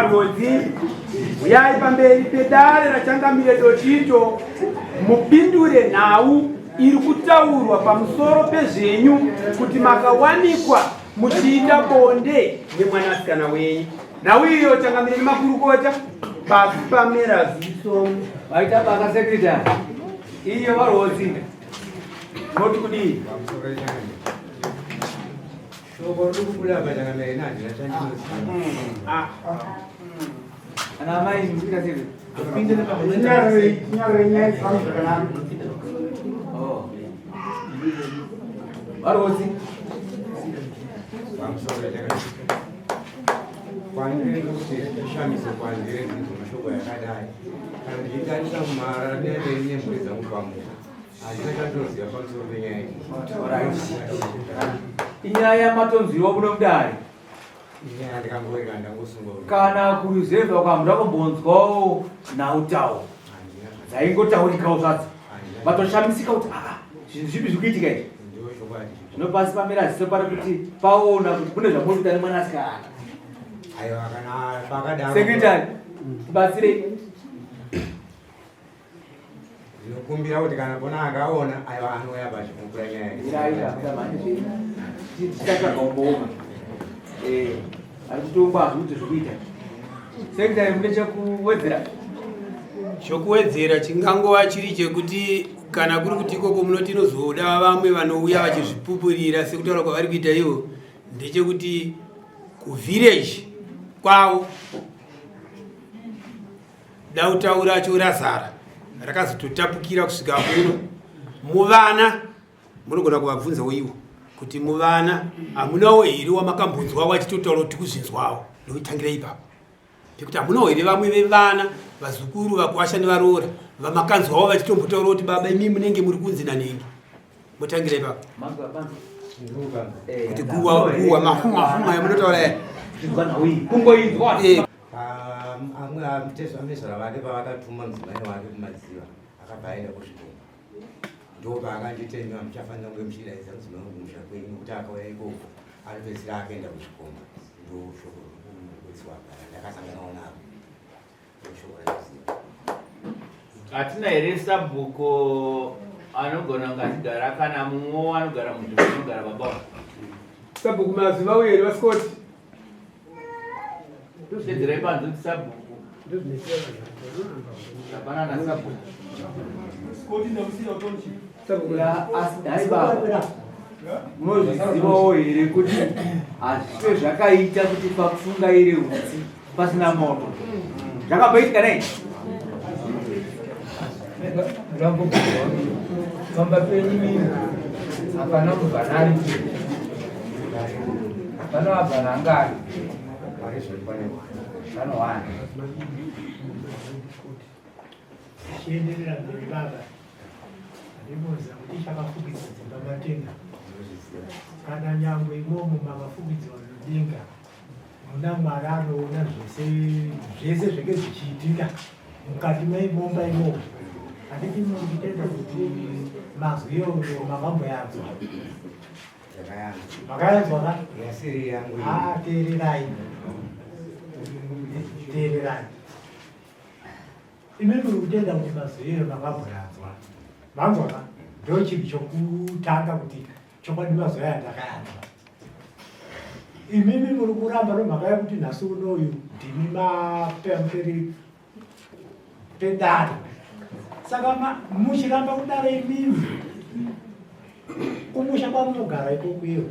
Rwodzi, huyai pamberi pedare raChangamire Dotito mupindure nhau iri kutaurwa pamusoro pezvenyu kuti makawanikwa muchiita bonde nemwanasikana wenyu. Nhau iyo Changamire nemakurukota pasi pamera ziso. Vaita basa secretary. Iyo vaRwodzi. Moti kudii? Shoko riri kubuda apa chakamira ini handina chandinoziva. Ah. Ana amai mukuita sei? Tinyarare nyaya dzangu zvakanaka. Oh. Varwodzi. Pamusoro chakamira. Kwandiri kuti chishamiso kwandiri ndinzwa mashoko yakadai. Kana ndichitarisa mumararamiro enyu nemhuri dzangu pamusha. Handina chandinoziva pamusoro penyaya iyi. Inyaya yamatonzwiwa muno mudare. Inyaya ndikangoereka ndangosungwa. Kana kuruzevha kwamura kumbonzwawo nhautawo dzaingotaurikawo zvadzo. Vatoshamisika kuti aa zvinhu zvipi zviri kuitika izvi. Zvino pasi pamira ziso pari kuti paona kuti kune zvamuri kuita nemwanasikana. Aiwa kana pakadaro. Secretary, tibatsirei. Ndinokumbira kuti kana kona akaona aiwa anouya pachikukura nyaya iyi. Tichatsvaga Eh, ari kutongwa hazvi kuti zvikuita. Secretary mune chekuwedzera? Chokuwedzera chingangova chiri chekuti kana kuri kuti ikoko munoti inozoda vamwe vanouya vachizvipupurira sekutaura kwavari kuita ivo ndechekuti kuvillage kwavo Dautau racho razara rakazototapukira kusvika kuno. Muvana munogona kuvabvunzawo ivo kuti muvana hamunawo here wamakambonzwawo achitotaura kuti kuzvinzwawo ndoitangira ipapo pekuti hamunawo here vamwe vevana vazukuru vakwasha nevaroora vamakanzwawo vachitombotaura kuti baba imi munenge muri kunzi nanhingi motangira ipapo kuti guwa guwa mahuma huma yamunotaura ya kungoinzwa eh. Amwe amtezo amezvara vake pavakatuma mudzimai wake kumadziva akabva aenda kuzvikomba ndo paakanditema muchafanira kunge muchidaidza mudzimai wangu kumusha kwenyu nekuti akauya ikoko anopedzisira akaenda kuzvikomba ndo shoko rekuwedzi wagara ndakasanganawo naro ndo shoko randinoziva Hatina here sabhuku anogona kunge achigara kana mumwewo anogara munzvimbo inogara baba wake? Sabhuku mazuva uye here vaScott? Tosvedzerai panze kuti sabhuku. Hapana na sabhuku. Sabhuku Ya, asi nhai baba munozvizivawo here kuti hazvife zvakaita kuti papfungaire hutsi pasina moto zvakamboitika nei pamba penyu mimi hapana mubvana ari hapana vabvana anga ari pano wani Tichienderera mberi baba, ndinoziva kuti chakafukidza dzimba matenga kana nyangwe imomo makafukidzwa nedenga muna Mwari anoona zvese zvese zvenge zvichiitika mukati meimomba imomo. Handiti mukutenda kuti mazwi iyoyo makamboyanzwa makayanzwa ka? Yasiri yangu. Ah, teererai teererai Imi muri kutenda kuti mazwi iyoyo makamboyanzwa manzwa ka? Ndo chinhu chokutanga kuti chokwadi mazwi aya ndakayanzwa. Imimi muri kuramba nemhaka yekuti nhasi unoyu ndimi mapamberi pedare saka muchiramba kudaro imimi kumusha kwamunogara ikoko iyo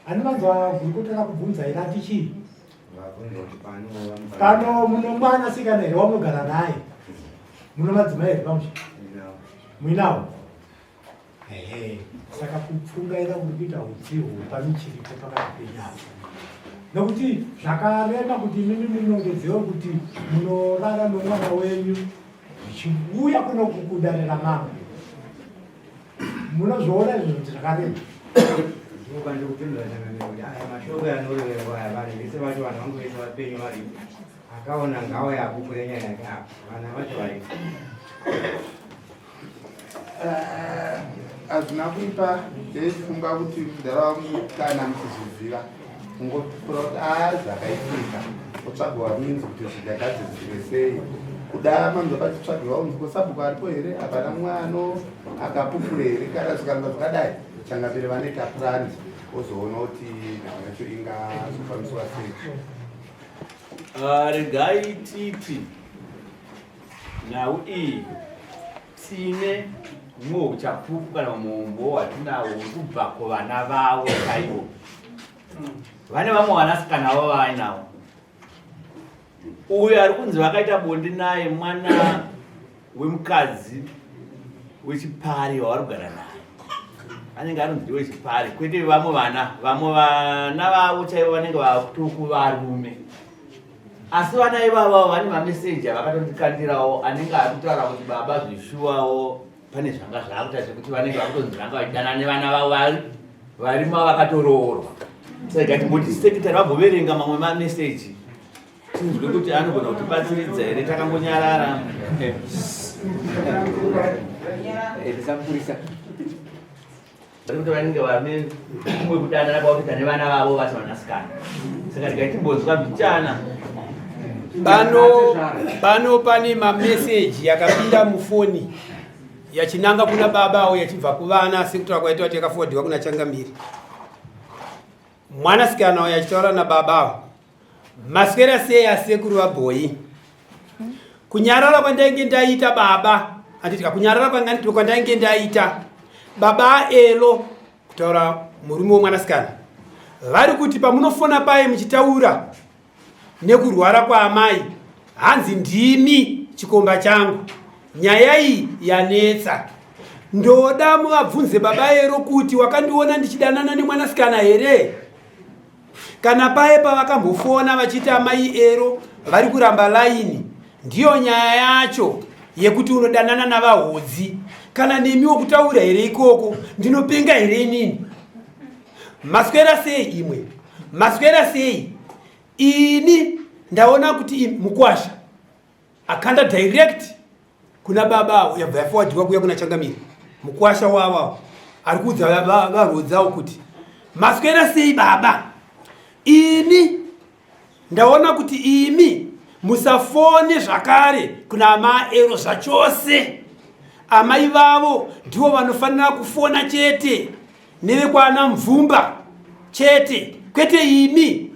ani vanzwa gurukota rakubvunza here ati chii pano muno mwana sikana here wamunogara naye muno madzimai here pamusha muinawo Ehe, saka kupfungaira kuri kuita utsi uhwu pamichiripo pakati penyama nokuti zvakarema kuti imimi munongedzewo kuti munorara nomwana wenyu zvichiuya kuno kudare ramambo munozviona izvo kuti zvakarema ndokupindura changamire kuti aya mashoko anorevengwa aya vanhu vese vacho vanhu vangu vese vapenyu varipo akaona ngauya apupure nyaya yake apa vana vacho varipo Eh, hazvina kuipa ndaifunga kuti mudhara wangu kana muchizviziva. Kungopupura kuti a zvakaitika, otsvagiwa minzi kuti zvigagadziriswe sei. Kuda manzwa pachitsvagiwa unzi ko sabhuku aripo here, hapana mwana akapupura here. Kana zvikaramba zvakadai, changamire vanoita purani, ozoona kuti nhau yacho ingazofambiswa sei. Ah, regai titi nhau iyi tine humwe uchapupu kana umombo hwatinawo huri kubva kuvana vavo chaivo. Vane vamwe vanasikana vavo vavainawo. Uyo ari kunzi vakaita bonde naye mwana wemukadzi wechipari wavari kugara naye, anenge anonzi wechipari, kwete vamwe vana. Vamwe vana vavo chaivo vanenge vatuku varume, asi vana ivavo vane mameseji avakatondikandirawo anenge ari kutaura kuti baba zvishuwawo pane zvanga zvaakuita zvekuti vanenge vakutonzi vanga vachidanana nevana vavo vari varimo vakatoroorwa. Saka timboti sekretary vamboverenga mamwe mameseji tinzwe kuti anogona kutibatsiridza here. Takangonyarara. Tisapurisa. Vari kuti vanenge vane kumwe kudanana kwakuita nevana vavo vasi vanasikana, saka tikatimbonzwa mbichana. Pano pane mameseji yakapinda mufoni yachinanga kuna baba avo yachibva kuvana, sekutaura kwaita kuti yakaforwardiwa kuna changamiri. Mwanasikana uyo achitaura nababa avo: "Maswera sei asekuru vabhoyi? Kunyarara kwandainge ndaita baba, handitika, kunyarara kwandainge ndaita baba elo, kutaura murume womwanasikana, vari kuti pamunofona paye muchitaura nekurwara kwaamai, hanzi ndimi chikomba changu. Nyaya iyi yanetsa, ndoda muvabvunze baba ero kuti wakandiona ndichidanana nemwanasikana here? Kana paye pavakambofona vachiti amai ero vari kuramba laini, ndiyo nyaya yacho yekuti unodanana navahodzi. Kana nemiwo kutaura here ikoko? Ndinopenga here inini? Maswera sei imwe? Maswera sei? Ini ndaona kuti mukwasha akanda direct kuna baba, yabva yaforwardiwa kuya kuna changamiri. Mukwasha wavo ari kuudza varodzawo kuti maswera sei baba, ini ndaona kuti imi musafone zvakare kuna amaero zvachose. Amai vavo ndivo vanofanira kufona chete, nevekwana Mvumba chete, kwete imi.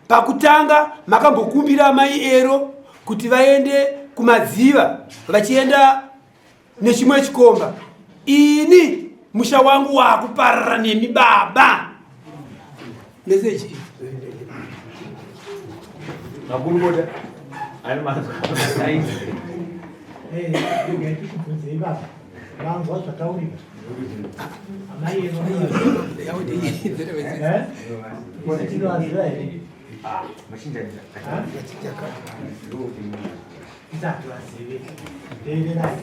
Pakutanga makambokumbira amai ero kuti vaende kumadziva vachienda nechimwe chikomba. Ini musha wangu waakuparara nemi baba." Meseji. Makurukota ane manzwa. Regai tikubvunzei baba, vanzwa zvataurika amai eno? Tinovaziva here? Tisativazive. Teererai,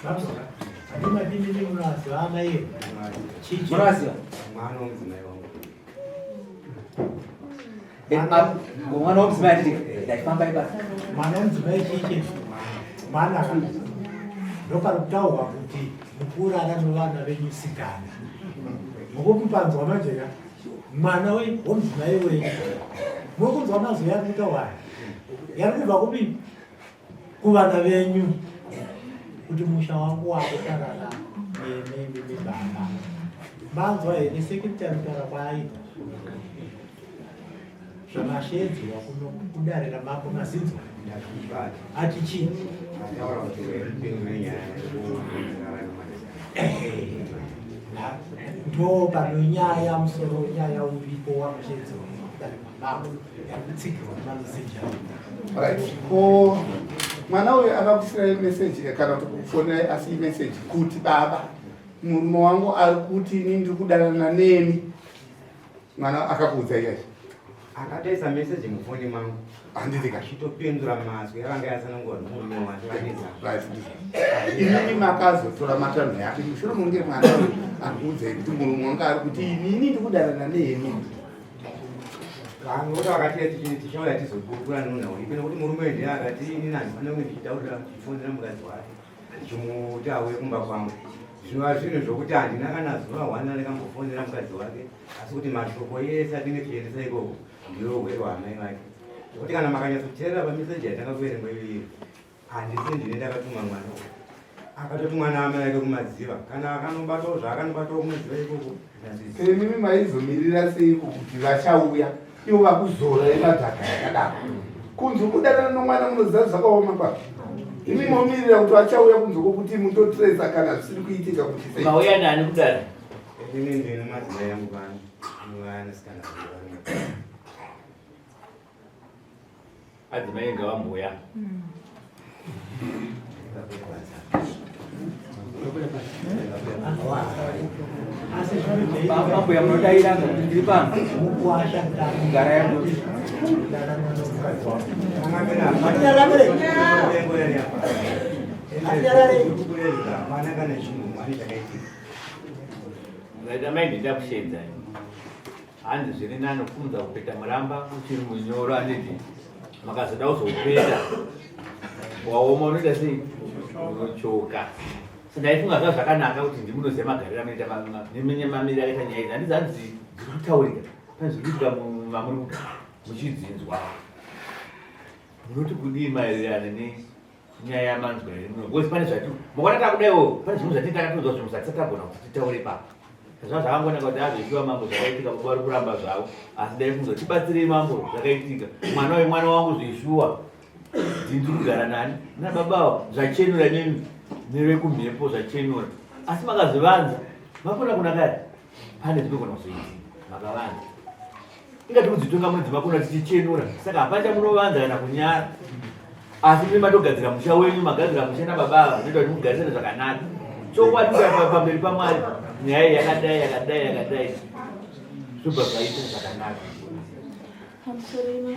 vanzwa adimadinini, munovaziva amai eno? Chichi? Munovaziva? Mwana womudzimai wangu. Mwana womudzimai, handiti? Ndachifamba ibasa. Mwana womudzimai chichi? Mwana ndopari kutaurwa kuti mukurara nevana venyu sikana, mukupanzwa manje ka, mwana womudzimai wenyu. Muri kunzwa mazwi yari kutaurwa yari kubva kupi? Kuvana venyu, kuti musha wangu wakutarara nemi baba. Manzwa here sekretary kutaura kwaaita zvamashedzwa kuno kudare ramambo? Mazinzwa ati chii? Ataura kuti upindure nyaya yekukurara nemwanasikana. Ndo pano nyaya, musoro wenyaya uripo wamushedzwa kudare kwamambo, yakutsigirwa nemameseji. Right, ko mwana uyu akakusirai meseji kana kuti kufonerai asi imeseji kuti baba, murume wangu ari kuti ini ndiri kudanana nemi, mwana akakuudza iyai? Akatoisa meseji mufoni mangu. Handiti ka? Achitopindura mazwi avanga yatsanangurwa nomurume wake vanetsa. Right, inini makazotora matanho yake mushure munge mwana uyu akuudzai kuti murume wangu ari kuti inini ndiri kudanana nemi? Vanhu voda vakati tichauya tizokurukura nonhau ipi, nekuti murume ndiye akati inini handifanira kunge ndichitaurira, ndichifonera mukadzi wake ndichimuti auye kumba kwangu. Zvinova zvinhu zvokuti handina kana zuva hwana ndakambofonera mukadzi wake, asi kuti mashoko ese atinge tichiendesa ikoko ndiwo hwere hwaamai vake. Zvekuti kana makanyatsoteerera pameseji yatanga kuverengwa iyoyo, handisi ndine ndakatuma mwana uyu. Akatotumwa naamai vake kumadziva, kana akanobatawo zvaakanobatwawo kumadziva ikoko. Imimi maizomirira seiko kuti vachauya ivo vakuzora yemadhaka yakadaro kunzi kudanana nomwana munoziva zvakaoma kwazvo imi momirira kuti vachauya kunzi kwokuti mutotresa kana zvisiri kuitika kuti sei Mauya nani kudare? Inini ndine madzimai angu pano, nevanasikana vangu pano. Adzimai ngavamboya. Mambuya munodaira kuti ndiri pano. Gara yangu. Vaita mai ndida kushedza. Hanzi zviri nani kufunza kupeta muramba uchiri munyoro anditi makazoda kuzoupeta waoma unoita sei unochoka. So ndaifunga zva zvakanaka kuti ndimunoziva magariro anoita mamiriro akaita nyaya idzi handizi hanzi dziri kutaurika pane zviri kuitika mamuri kugara muchidzinzwa munoti kudii maererano nenyaya yamanzwa here muno because pane zvati mukaona takudaiwo pane zvimwe zvatii takatoudzwa zvimwe zvatisati tagona kuti titaure ipapo Zvava zvakangonaka kuti azveshuwa mambo zvakaitika baba vari kuramba zvavo asi dai kunzo tibatsirei mambo zvakaitika mwana wemwana wangu zveshuwa ndindi kugara nani nababawo zvachenura nemi nevekumhepo zvachenura asi makazvivanza makona kunakaya pane zvinogona kuzoitika makavanza ingati kudzitonga mwedzi makona tichichenura saka hapana chamunovanza kana kunyara asi mune matogadzira musha wenyu magadzira musha nababa ava zvinoita kuti mugarisane zvakanaka chokwadi pamberi pamwari nyaya yakadai yakadai yakadai zvobva zvaita zvakanaka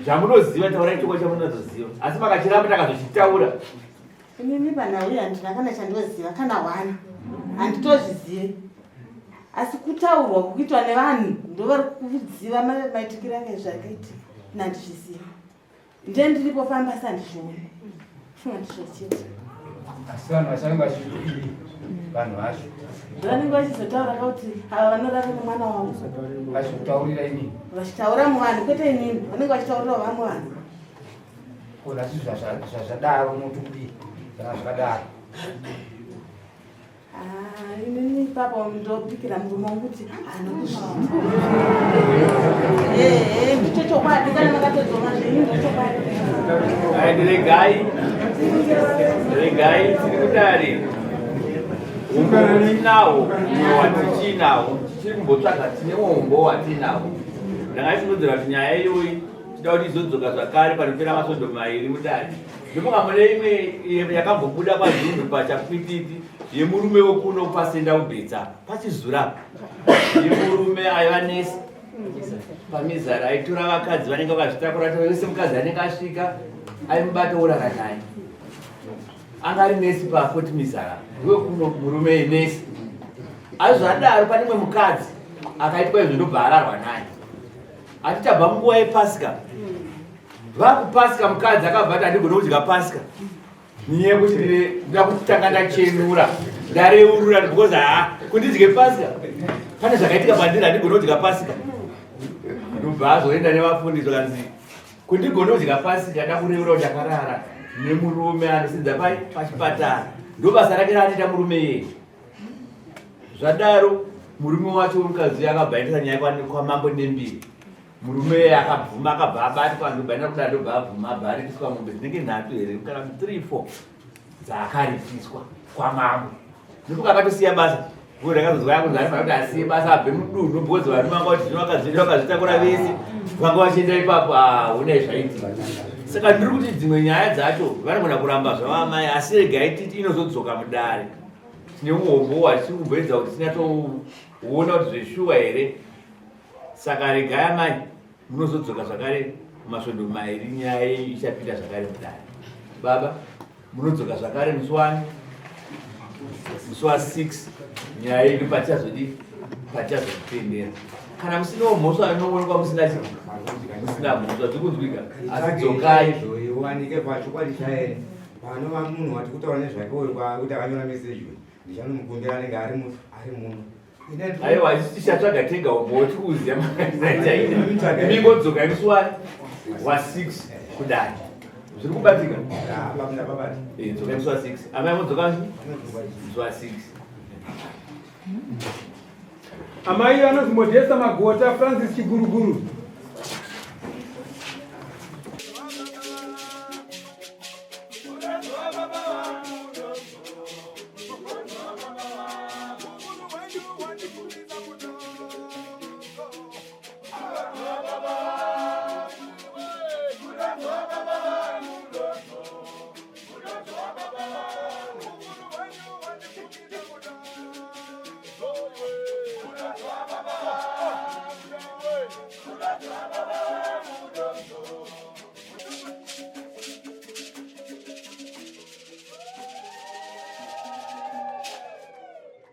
zvamunoziva taurai chokwadi chamunozoziva asi makachiramba takazochitaura Inini panhau iyi handina kana chandinoziva kana hwana handitozvizivi asi kutaurwa kukuitwa nevanhu ndovari kuziva maitikiro ake zvakaitika ini handizvizivi ndiye ndiripo pamba asi handizvioni funga ndizvochete asi vanhu vachange vachidii vanhu vacho vanenge vachizotaura ka kuti ava vanorara nemwana wavo vachikutaurira inini vachitaura muvanhu kwete inini vanenge vachitaurirawo vamwe vanhu Ko nhasi zvazvadaro unoti kudii kana zvakadaro? Ah, inini ipapo ndobikira murume wangu kuti haana kuzviita. Eh, ndicho chokwadi kana makatodzoka zvenyu ndochokwadi. Regai, regai tiri kudare. Umbo tinawo, umwe watichinawo, tichiri kumbotsvaga tine umbo watinawo. Ndanga ndichimudzira kuti nyaya iyoyi Tinoda kuti izodzoka zvakare panopera masvondo mairi mudare. Ndofunga mune imwe yakambobuda kwaZundu paChapwititi yemurume wekuno kwaSenda Ubetsa pachizura yemurume aiva nesi pamizara aitora vakadzi vanenge vakazvitakura wese mukadzi anenge asvika aimubata orara naye anga ari nesi pafoti mizara wekuno murume nesi asi zvadaro pane imwe mukadzi akaitwa izvo ndobva ararwa naye Ati tabva munguva yepasika. Vakupasika mukadzi akabva ati handigone kudya pasika. Nyaya yekuti ndida kuti tanga ndachenura ndareurura because haa kundidye pasika pane zvakaitika pandiri handigone kudya pasika. Ndobva azoenda nevafundisi vakanzi kundigone kudya pasika ndakureura kuti ndakarara nemurume anosinza pai pachipatara ndobasa rake raanoita murume iyeye. Zvadaro murume wacho wemukadzi uya akabva aendesa nyaya kwamambo nembiri. Murume uya akabvuma akabva abatwa ndobva aenda kudare ndobva abvuma abva aripiswa mombe dzinenge nhatu here kana kuti 3 4 dzaakaripiswa kwamambo. Ndofunga akatosiya basa. Gore rakazozwa yakunzi anofanira kuti asiye basa abve mudunhu because varume vanga vati zvino vakazvienda vakazvitakura vese vanga vachienda ipapo hauna zvaitika. Saka ndiri kuti dzimwe nyaya dzacho vanogona kuramba zvavo amai asi regai titi inozodzoka mudare. Tine uhombo hwatiri kumboedza kuti tinyatsoona kuti zveshuwa here. Saka regai amai munozodzoka zvakare masvondo mairi nyaya yenyu ichapinda zvakare mudare. Baba munodzoka zvakare musi wani? Musi wa 6 nyaya yedu patichazodii? Patichazokutendera. Kana musinawo mhosva inoonekwa musina chii? Musina mhosva zviri kunzwika. Asi dzokai. Iwanike pachokwadi chaere. Panova munhu wati kutaura nezvake uyu kwakuti akanyora message uyu. Ndichanomukumbira anenge ari muno. Aiwa, isu tichatsvaga tega umbowo tikuuziya makaitaita. Mingodzoka musi wa 6 kudai. Zviri kubatika? Eh, dzokai musi wa 6. Amai modzoka musi wa 6. Amai vanonzi Modesta Magota Francis Chiguruguru.